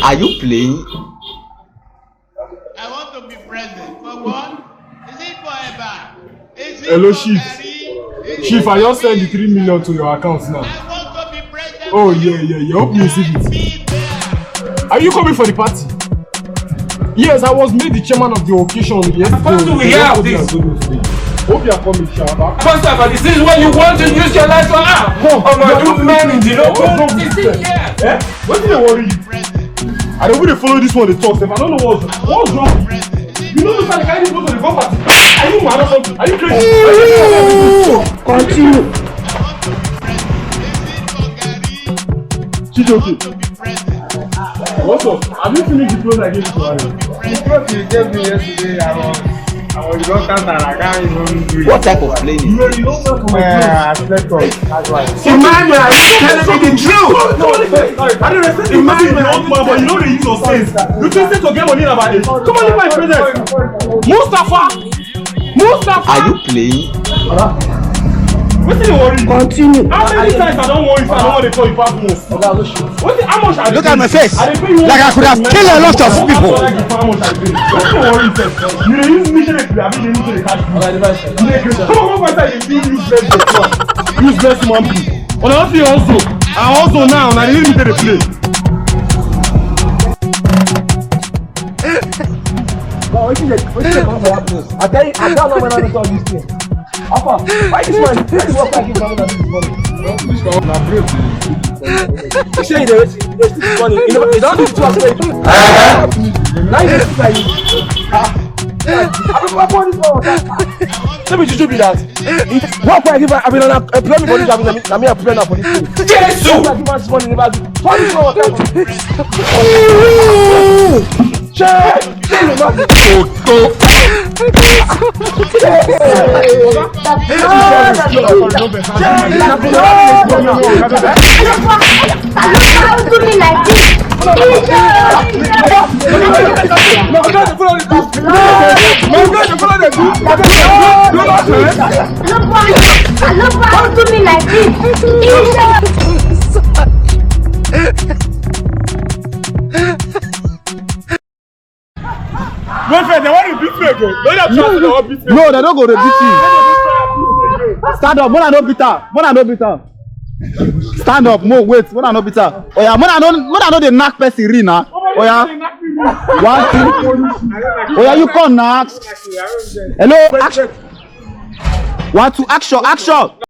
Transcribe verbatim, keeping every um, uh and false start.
Are you playing? I want to be president. For what? Is it for Eba? Is it Hello, for Chief. Gari? Is Chief, it I for just send the peace? three million to your account now. I want to be president. Oh, yeah, yeah, yeah. Hope you see it. Be there. Are you coming for the party? Yes, I was made the chairman of the occasion yesterday. How do we Yes, have hope you this? are going to stay. Hope you are coming, Shabba. Pastor, but this is what you want to use your life for? Ah, Come, ọmọ you are ọdún going to mẹ́rìndínlógún What's wrong with sixteen you? Years. Eh? What do you worry you? I don't really follow this one. They talk. Sef. I don't know what's what's wrong with you. You know the kind of guy you go to the go party. Are you mad or something? Are you crazy? Continue. Chijoke. What's up? Have you finished the clothes I gave you to marry? The clothes you gave me yesterday, I was, I was just tired. I can't even do it. What type of playing is You were the owner for my clothes. Yeah, I slept on. That's why. Emmanuel, are you telling me the truth? I don't respect you. Emmanuel, old man, but you know they use your sense. You think say to get money na by age. Come on, leave my presence. Mustafa! Mustafa! Are you playing? Wetin dey worry you? Continue. How many times I don warn you say I no wan dey call you pass once? Wetin, how much I dey pay you? Look at my face. I dey pay you Like I could have killed a lot of people. How much I dey pay you? Wetin dey worry you sef? You dey use me take dey play, abi you dey use me take dey catch you? You dey craze. Come on, come outside, you dey useless dey talk. Useless human being. Una don see hustle. I hustle now, una dey use me take dey play. But wetin dey wetin dey come for that place? I tell you, I tell you when I talk this thing. Papa, why this man? Why this man keep coming at this morning? You say you dey wait, you dey sleep this morning. You know, you don do two hours. Now you dey sleep like you. Ah, I be papa this one. No be juju be that. Work wey I give, I be na employ me for this job. Na me, na me employ na for this thing. Jesus! I give am this money, never do. Turn this one water. Shey, shey you no be Oto. Don't do me like this. Don't do me like this. Wait first, they wan dey beat me again. No, they try to dey beat me. No, they no go dey beat you. Stand up, mona no beat am, mona no beat am. Stand up, mo wait, mona no beat am. Oya, mona no, mona no dey knack person real na. Oya, one, two. Oya, you come na. Hello, action. One, two, action, action.